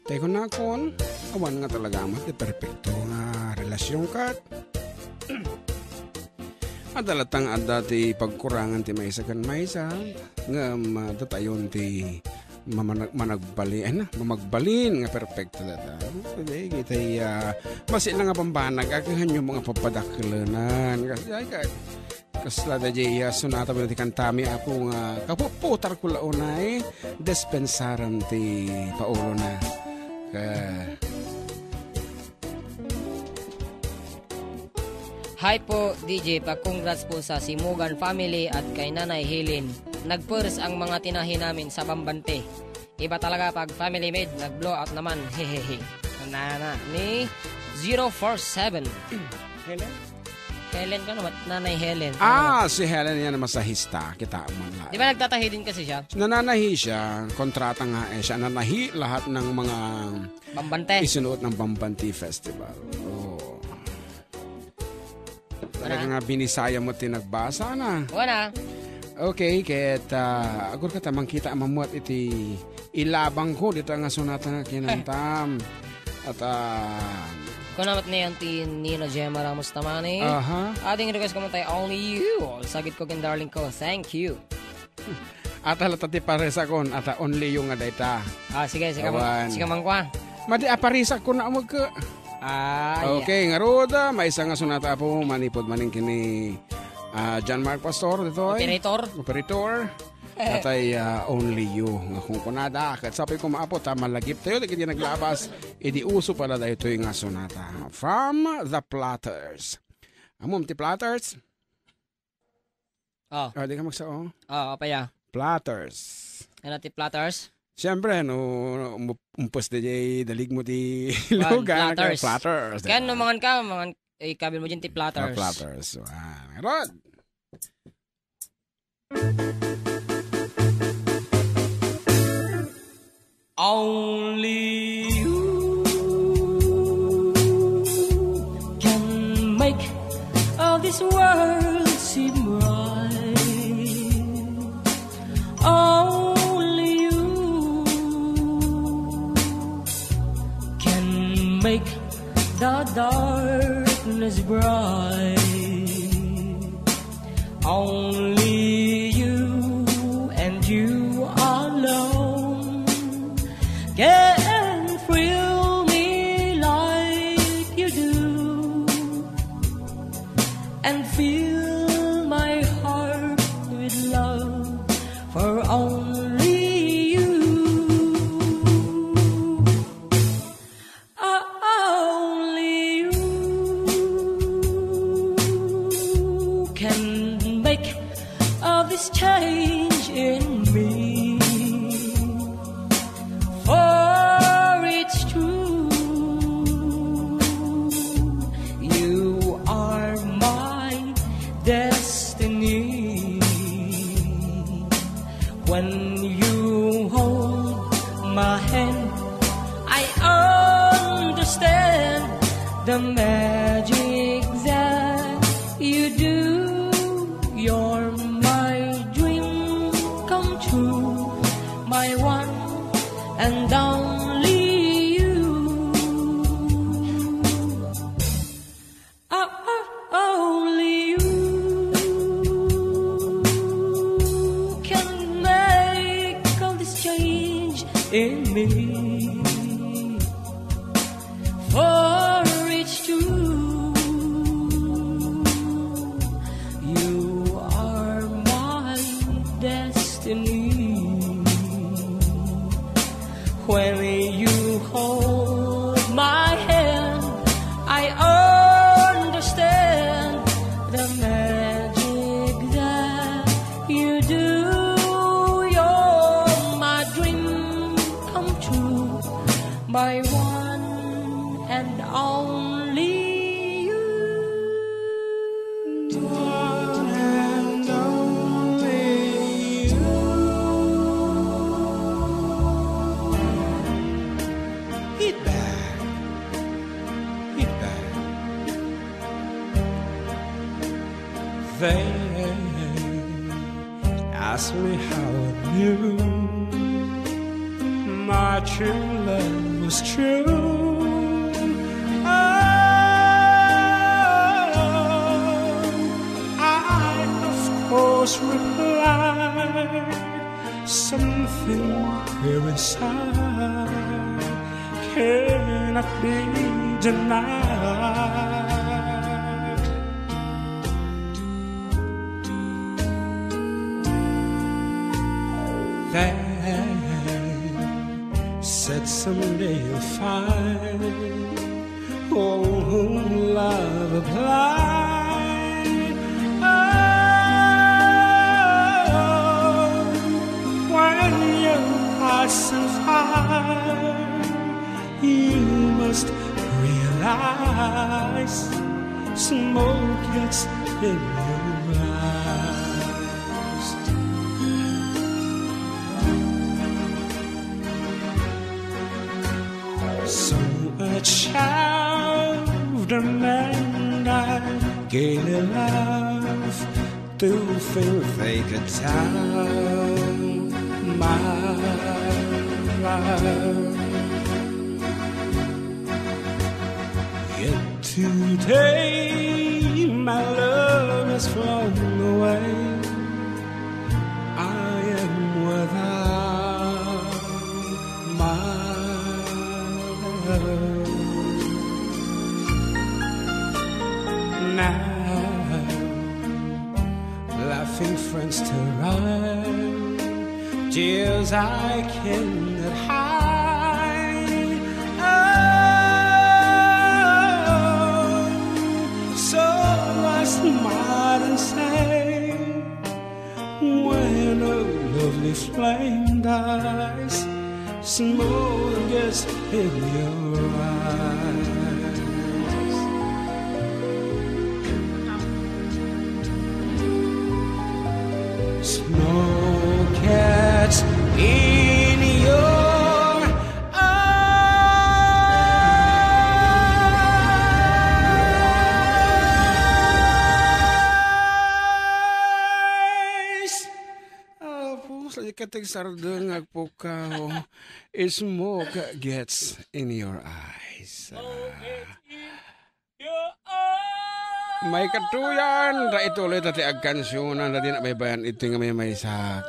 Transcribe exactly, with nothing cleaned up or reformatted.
Tay kunakon, awan nga talaga met ti perpekto nga relasyon ket adda latta nga adda ti pagkurangan ti maysa ken maysa, ngem, ah, datayon ti mamanag-, managbalin, mamagbalin nga perpekto data. Dagitay, ah, masi la nga bambanag, agahanyo nga papadakelenan. Kas-, ay, ka-, kasla daydiay, ah, sonata wenno ti kantami, Apo, nga kapupputarko la unay, dispensaram ti paulona. Ka- Hi po, D J. Pa-congrats po sa Simugan family at kay Nanay Helen. Nag-first ang mga tinahi namin sa Bambante. Iba talaga pag family made, nag-blow out naman. Hehehe. Nana ni zero four seven. Helen? Helen ka naman, Nanay Helen. Ah, si Helen yan ang masahista. Kita mo na. Di ba nagtatahi din kasi siya? Nananahi siya, kontrata nga eh siya. Nanahi lahat ng mga Bambante. Isinuot ng Bambante Festival. Oo. Talaga Ano? nga binisaya mo ti nagbasa na. Wala. Okay, ket, ah, agur ka ta, mangkita mamuat iti ilabang ko dita nga sonata nga kinantam. At, ah, Kuna met ni Auntie Nina Gemma Ramos Tamani. Aha. Ating request ko man tayo, Only You. Sagit ko ken darling ko. Thank you. Ata latta ti parisakon, ata only you nga dayta. Ah, sige, sige man, Awan. Sige man kwa. Madi a parisak ko na umag ka. Ah, yeah. Okay, ngarud, ah, maysa nga sonata, Apo, manipod manen kini, ah, John Mark Pastor, ditoy. Operator. Operator. Atay, ah, only you nga kunkunada. Ket sapay ko maapo ta malagip tayo dagiti naglabas. Idi uso pala daytoy nga sonata. From the Platters. Amom ti Platters? Oh. Ah, di ka magsao? Oh, apaya? Platters. Ano ti Platters? Siyempre, no, um-, umpos di jay dalig mo ti Wan, lugar, Platters. Platters, Kaya diba? No, mangan ka, mangan, eh, kabil mo dyan ti Platters. Ah, Platters. Wan. Rod! Only you can make all this world seem bright. Only you can make the darkness bright. Only you and you alone can thrill me like you do and fill my heart with love for only you. Only you can make all this change in me. For it's true, you are my destiny. When you hold my hand, I understand the magic that you do. You're my dream come true, my one and only you. Ah, ah, only you can make all this change in me. For it's true, you are my destiny. When you hold my hand, I understand the magic that you do. You're my dream come true, my one and only you. One and only you. Hit that. Hit that. They ask me how I knew. My true love was true. Oh, I of course replied, something here inside cannot be denied. They said someday you'll find all whom love applied. Oh, when your heart's on fire, you must realize smoke gets in your eyes. So a child, the man I gaily love, to think they could tell my love. Yet today my love has flown away. I am without my love. Now laughing friends to ride, tears I cannot hide. Oh, so I smile and say, when a lovely flame dies, smoke gets in your eyes. Smoke gets in your eyes. Apo, sadikket ti sardeng nga agpukkaw. Smoke gets in your eyes. Smoke gets in your eyes. Maikadtoyan, daytoy ulit ti agkansionan, daydi nabaybayan iti nga maymaysak.